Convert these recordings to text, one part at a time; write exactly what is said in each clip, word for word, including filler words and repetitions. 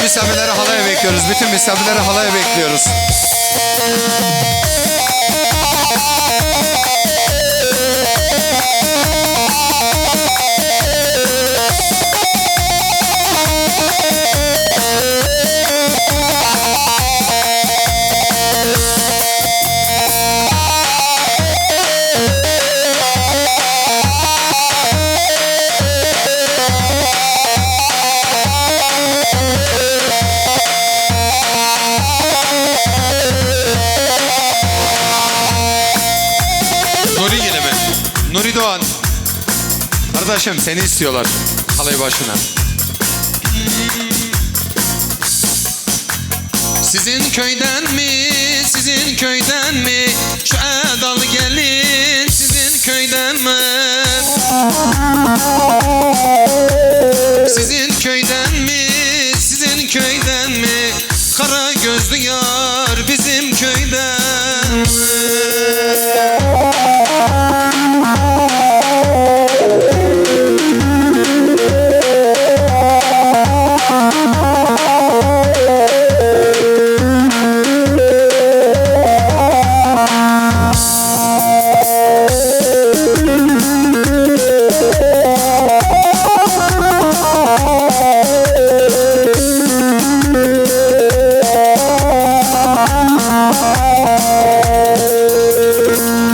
Misafirleri halaya bekliyoruz. Bütün misafirleri halaya bekliyoruz. Nuri yine mi? Nuri Doğan. Kardeşim, seni istiyorlar. Halay başına. Sizin köyden mi, sizin köyden mi? Şu Adalı gelin sizin köyden mi? Sizin köyden mi, sizin köyden mi? Kara gözlü yar bizim köyden mi?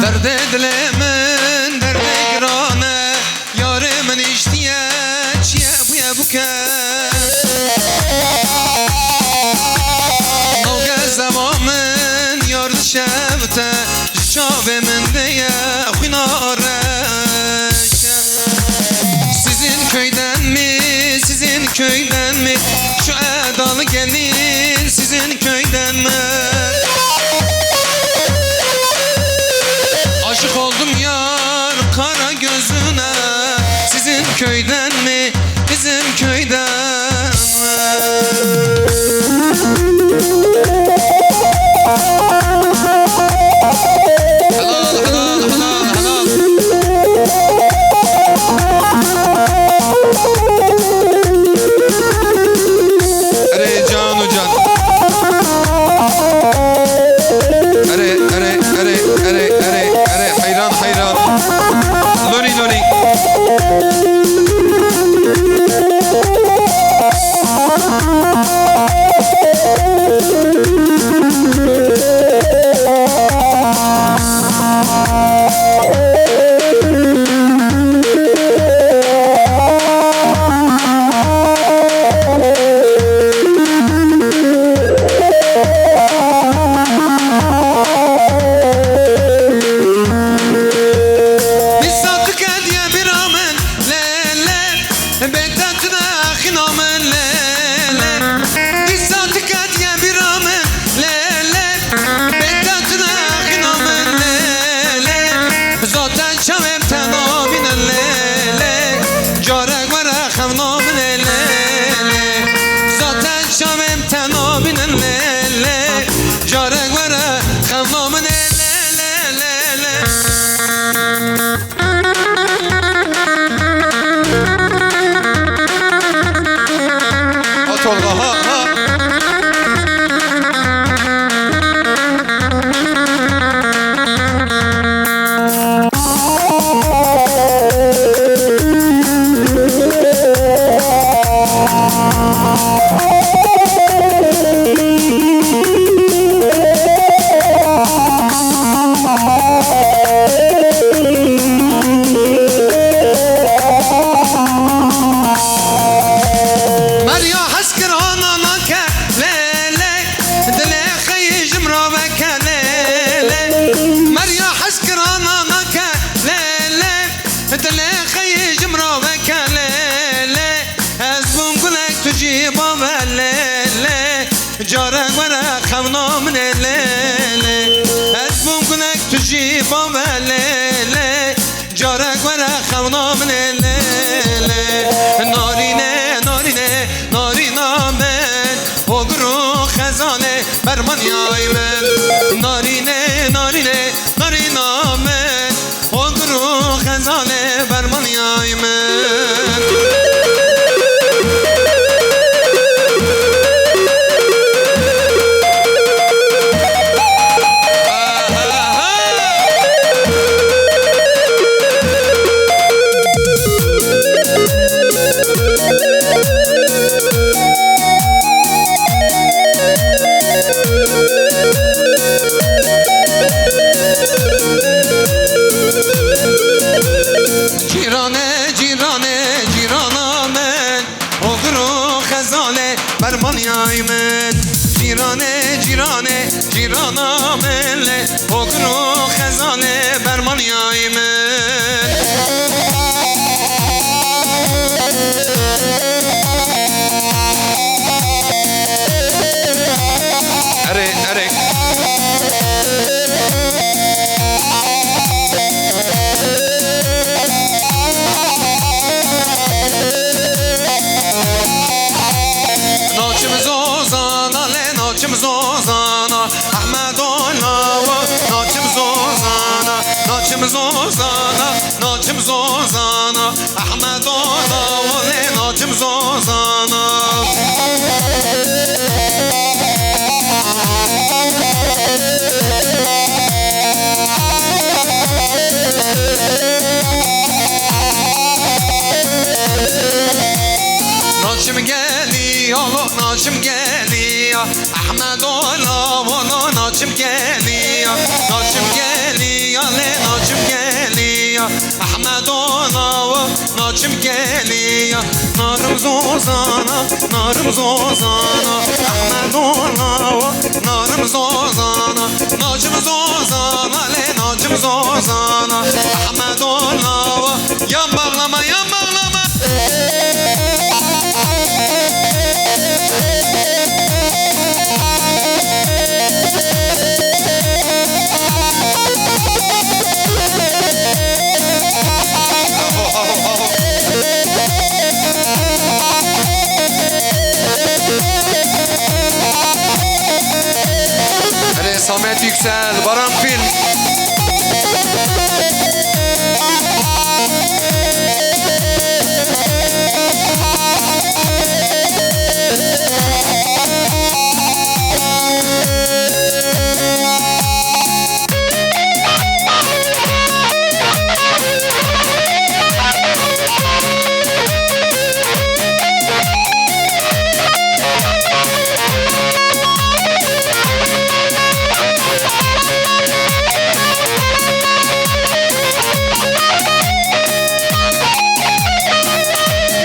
Derdê dilê min, derdê giran e. Yarê min îştiye, çiye bûye bûke. Navge zema min yar dişewite, ji çavê min de ye xwîna reşe. Sizin köyden mi, sizin köyden mi? Şu Adalı gelin sizin köyden mi? Aşık oldum yar kara gözüne. Sizin köyden mi, bizim köyden mi? Helal, helal, helal, helal. Erê can û can. Erê, erê, erê, erê, erê, erê, heyran, heyran. Lorî, lorî. Dîsa tu ketiye bîra min, lê, lê. Bê te tune xîna min, lê, lê. Cîranê, cîranê, cîrana min, hogir û xezalê bermanyay min. Cîranê, cîranê, cîrana min lê, hogir û xezalê bermanyay min. Erê, erê. Naçim Zozana lê, naçim Zozana, Ehmedo lawo. Naçim Zozana, naçim Zozana, naçim Zozana, Ehmedo lawo lê, naçim Zozana. Naçim geliya, naçim geliya, Ehmedo lawo, naçim geliya, naçim geliya lê, naçim geliya, Ehmedo lawo. Naçim geliya, narim Zozana, narim Zozana, Ehmedo lawo. Narim Zozana, naçim Zozana lê, naçim Zozana, Ehmedo lawo. Yan bağlama, yan bağlama. Erê Samet Yüksel, Baran Film.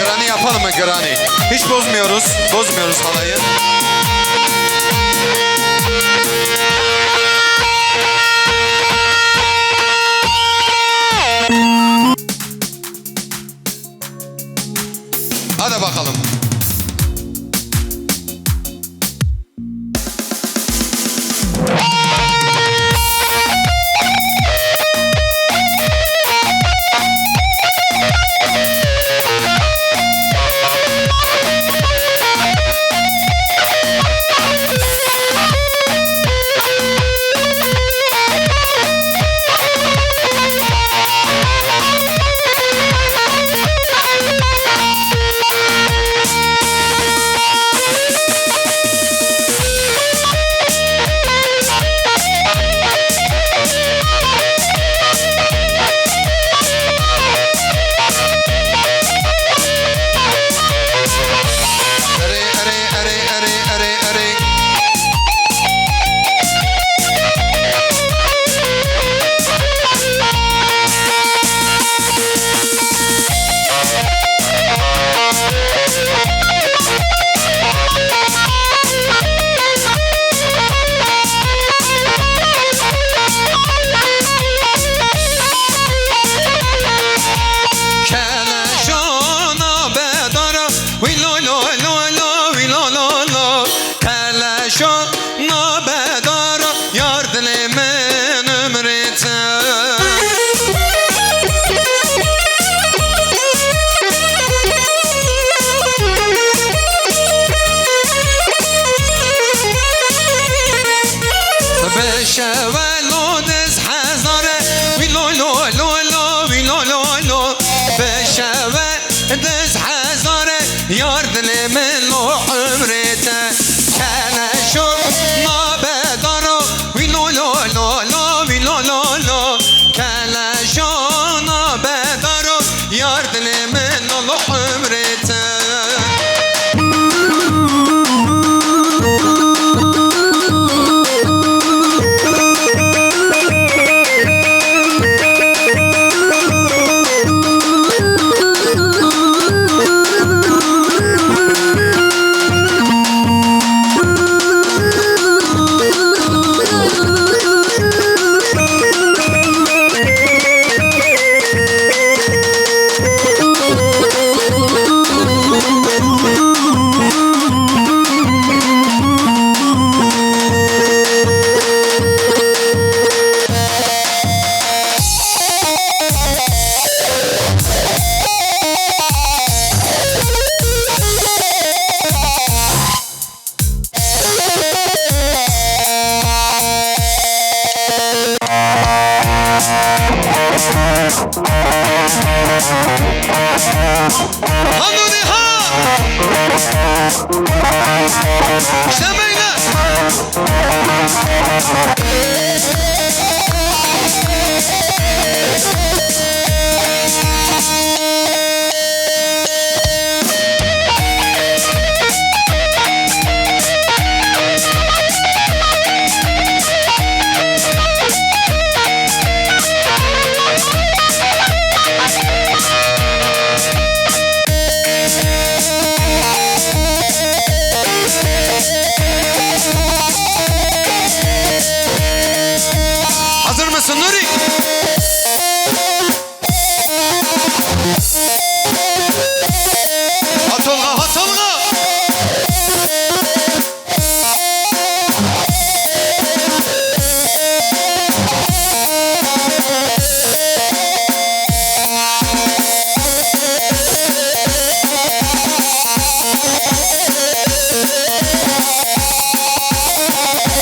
Granny yapalım mı Granny? Hiç bozmuyoruz, bozmuyoruz halayı. Hadi bakalım. Ha Nûrî ha! Şemeyle! Hazır mısın Nuri? Ha Tolga, ha Tolga!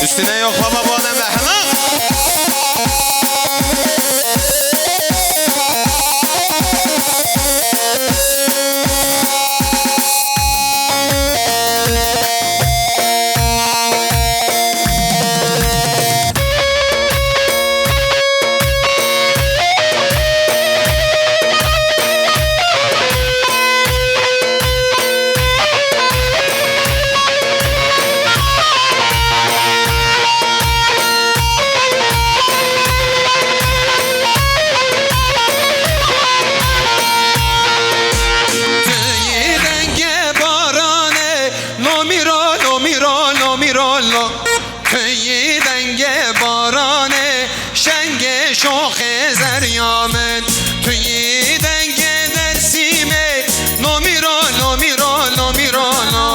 Üstüne yok baba bu adam be. Hemen. Tu yî dengê baranê, lo mîro, lo mîro, lo mîro, lo. Tu yî dengê baranê, şengê şoxê zerya min. Tu yî dengê Dêrsimê, lo mîro, lo mîro, lo mîro, lo.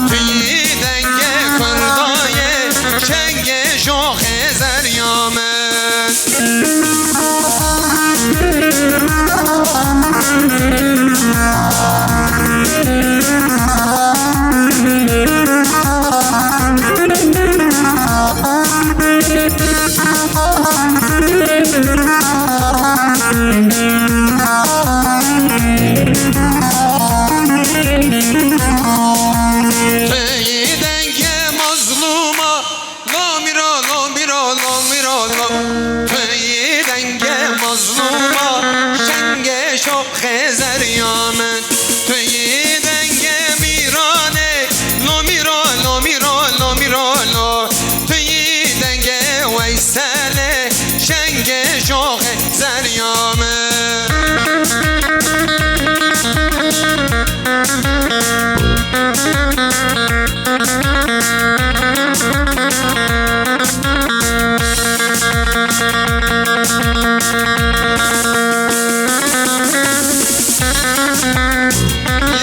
Tu yî dengê Kurdayê, şengê şoxê zerya min. Ey dengê mazlûma, lo mîro, lo mîro, lo mîro, lo. Ey dengê mazlûma, şengê şoxê zerya min. Tu yî dengê Mîranê, lo mîro, lo mîro, lo mîro, lo. Tu yî dengê Weyselê, şengê şoxê zerya min.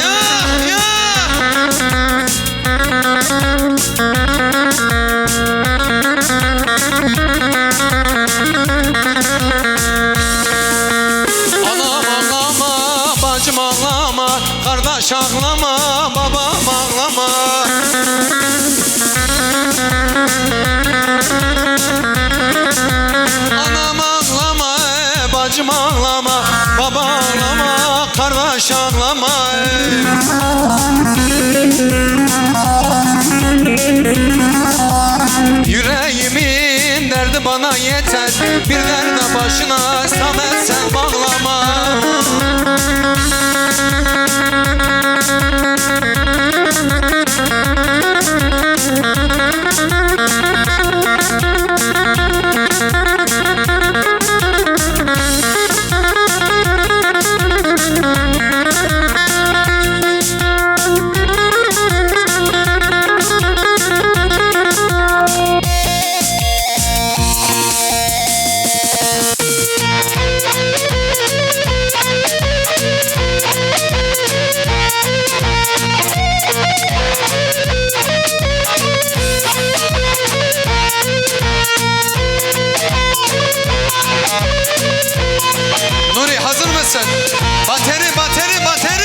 Ya, ya. Anam ağlama, bacım ağlama, kardeş ağlama, babam ağlama. Anam ağlama, bacım ağlama, baba ağlama, kardeş ağlama. Yüreğimin derdi bana yeter, bir derde başına Samet sen bağlama. Nuri, hazır mısın? Bateri, bateri, bateri.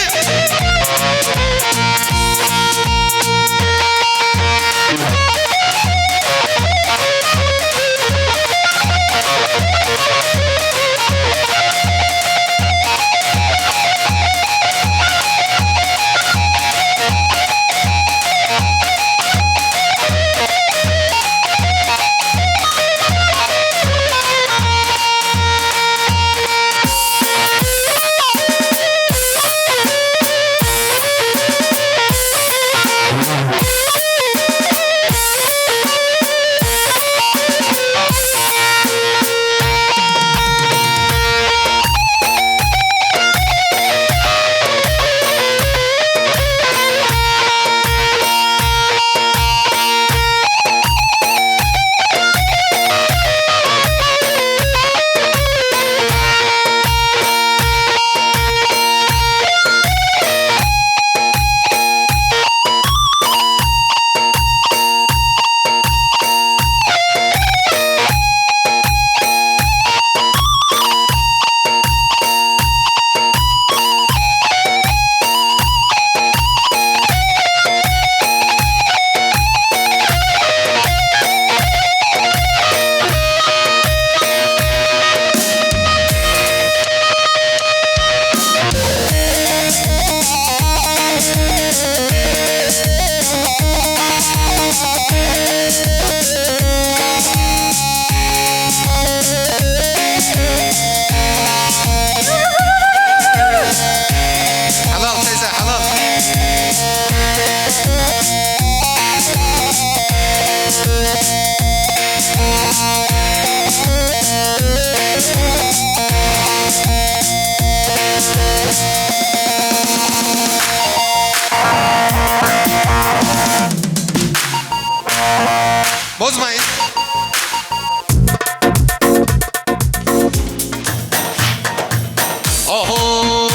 Oho!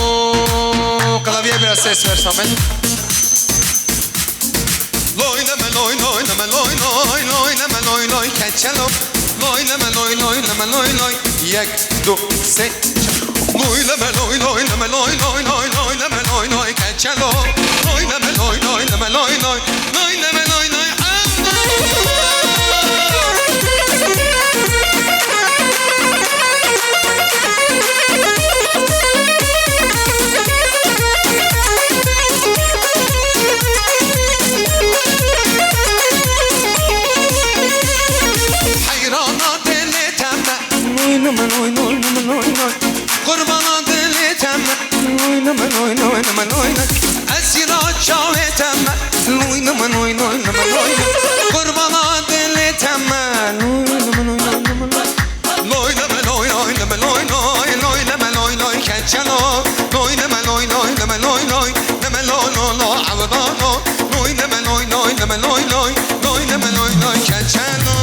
Klavyeye biraz ses ver Samet. Loy leme loy, loy leme loy, loy, loy leme loy, loy, keçelo. Loy leme loy, loy leme loy, loy. Yek, du, sê. Loy leme loy, loy leme loy, loy, loy, loy leme loy, loy, keçelo. Loy leme loy, loy leme loy, loy. Loy leme loy loy. Heyrana dilê te me. Loy leme loy, loy leme loy, loy. Qurbana dilê te me. Loy leme loy, loy leme loy, loy. Esîra çavê te me. Loy leme loy, loy leme loy, loy. Qurbana dilê te me. Loy leme loy, loy leme loy. Loy leme loy, loy leme loy, loy, loy leme loy, loy, keçelo. Loy leme loy, loy leme loy, loy, leme lo lo lo, ewda lo. Loy leme loy, loy leme loy, loy, loy leme loy, loy, keçelo.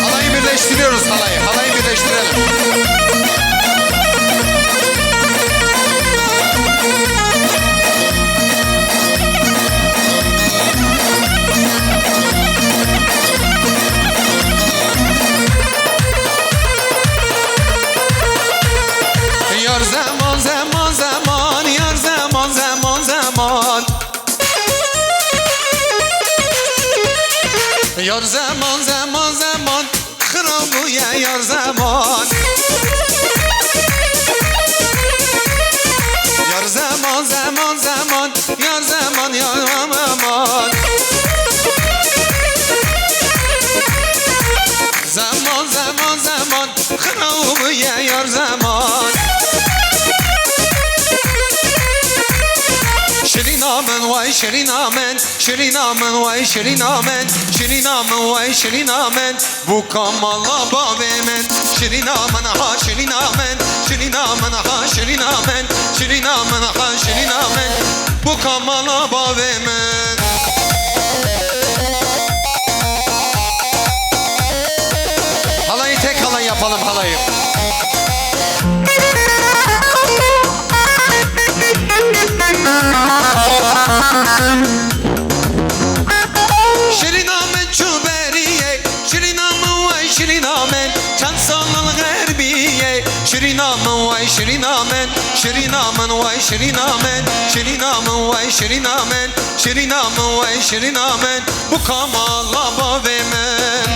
Halayı birleştiriyoruz, halayı. Halayı birleştirelim. Yar zeman, zeman, zeman, yar zeman, zeman, zeman. Yar zeman, zeman, zeman, xira bûye yar zeman. Yar zeman, zeman, zeman, yar zeman, yar aman. Zeman, zeman, zeman, xira bûye yar zeman. Şirîna min, way şirîna min, şirîna min, way şirîna min, şirîna min, way şirîna min. Bûka mala bavê min. Şirîna min ha şirîna min. Şirîna min ha şirîna min. Şirîna min ha şirîna min. Bûka mala bavê min. Halayı tek halay yapalım, halayı. Şirîna min çû beriyê, şirîna min wey şirîna min, çend sal li xerbiyê. Şirîna min wey şirîna min, şirîna min wey şirîna min, şirîna min wey şirîna min, şirîna min wey şirîna min. Bûka mala bavê min.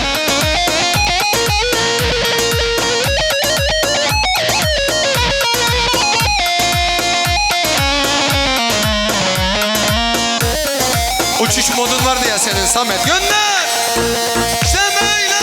Uçuş modun vardı ya senin Samet. Gönder! İşte böyle!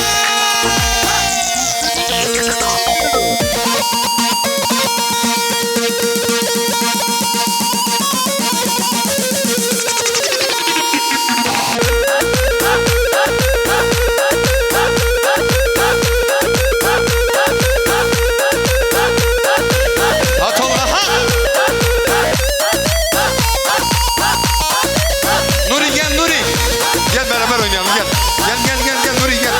Ha Tolga, ha! Nuri gel, Nuri. Gel beraber oynayalım, gel. Gel, gel, gel, gel Nuri, gel.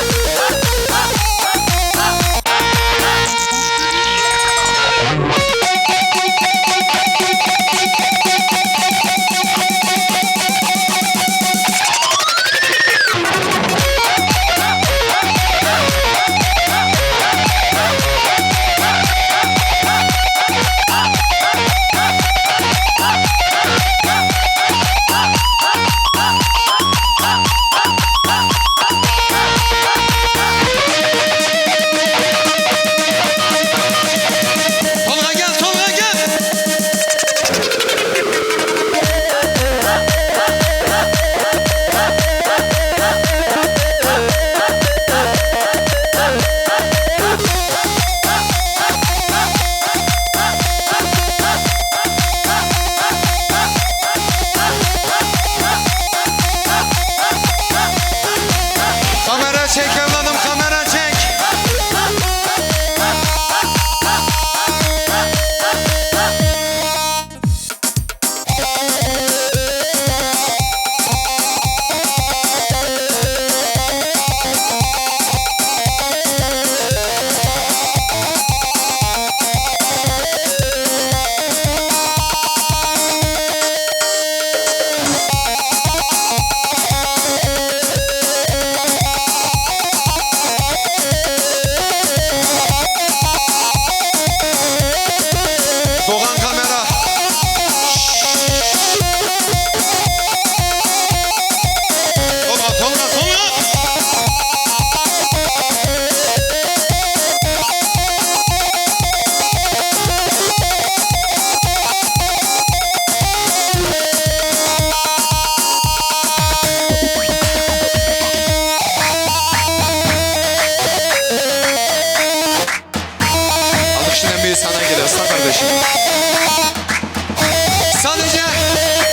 Sadece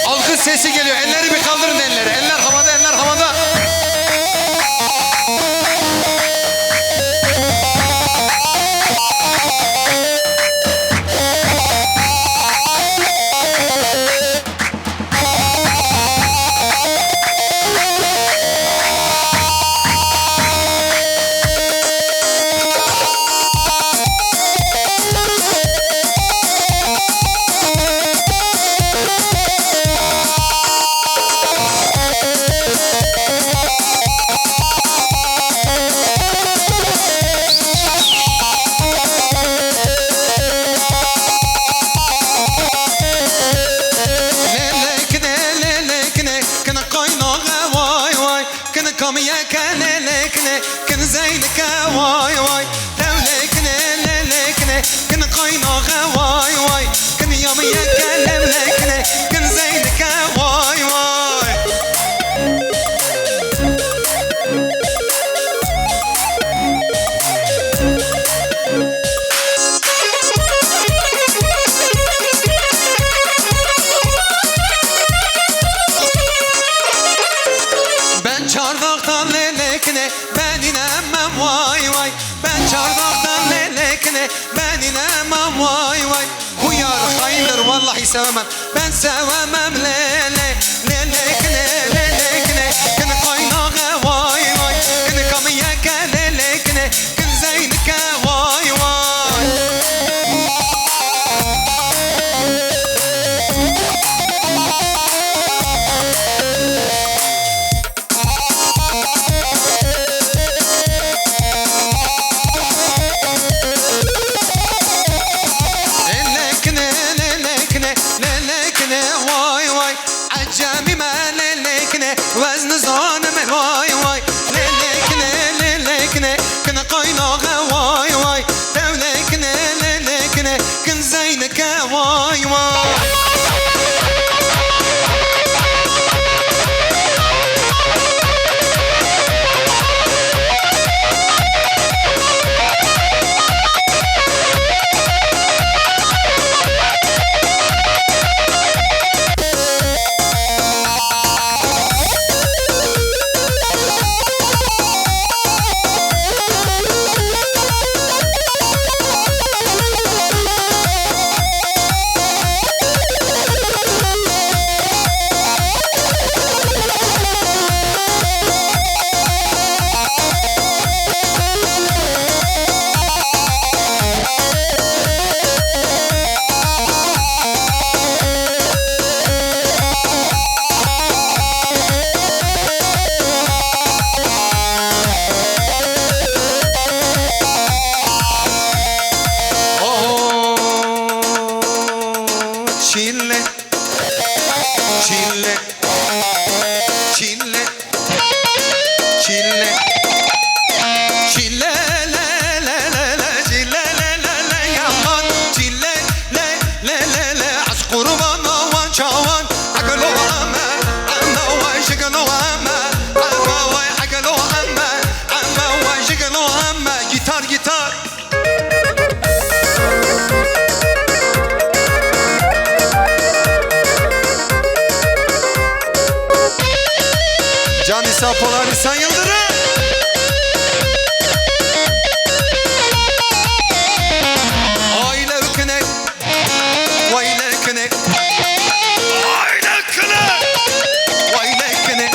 alkış sesi geliyor. Elleri bir kaldırın, elleri. Eller havada, eller havada. Lêlekine, lêlekine, kin qaynaxe vay vay, kin kamiyeke lêlekine, kin zeynike vay vay. Lewlekine, lêlekine, kin qaynaxe vay vay, kin yamiyeke lewlekine, kin zeynike vay vay. Ben çardaktan lelekine, ben inemem vay vay. Ben çardaktan lelekine, ben inemem vay vay. Bu yar haindir, vallahi sevemem. Ben sevemem lele, lelekine, lelekine. Kin qaynaxe vay vay, kin kamiyeke lelekine, kin zeynike vay vay. Lelekine, lelekine, lelekine, vay, vay. Ecemî me lelekine, wez nizanim vay, vay. Lelekine, lelekine, kin qaynaxe vay, vay. Lewlekine, lelekine, kin zeynike vay, vay. Oho, çile, çile, çile. Çile. Çile le le le le, çile le le le, yaman. Çile le le le le, ez qurban wan çawan. Egelo eme, eme way jigelo eme, eme way egelo eme, eme way jigelo eme. Gitar, gitar. Canî sağ ol, Alîsan Yıldırım. Aile ülküne, aile ülküne, aile ülküne, aile ülküne,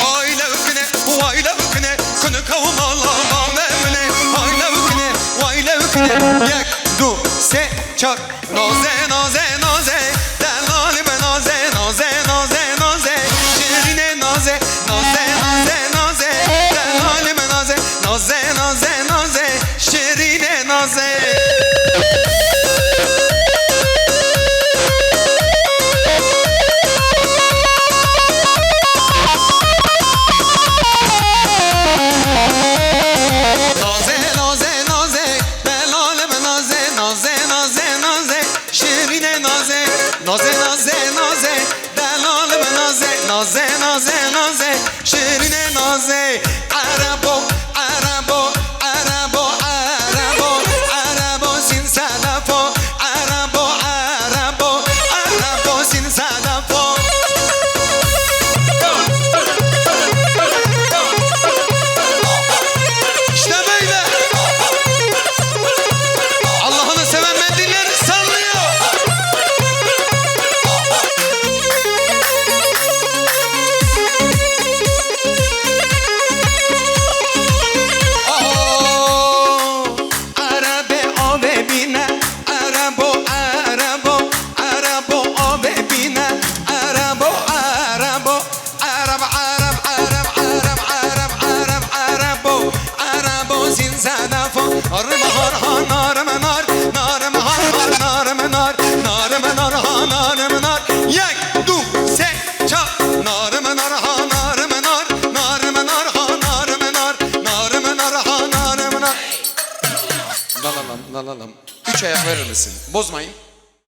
aile ülküne, aile ülküne, kını kavmala, aile ülküne, aile ülküne, aile ülküne, yek, du, se, çar. Naze, naze, naze, delalî me naze, naze, naze, naze, şirîne naze, naze, naze, naze, delalî me naze, naze, naze, naze, şirîne naze. Naze, naze, naze, delalî me naze, naze, naze, naze, şirîne naze. Nar, nar, nar, nar, nar, nar, nar, nar, nar, nar, nar, nar, ha, nar, nar. Yek, du, sê, çar. Nar, nar, ha, nar, nar, nar, nar, ha, nar, nar, nar, nar, ha, nar, nar. La la la, la la la. Üç ayak verir misin? Bozmayın.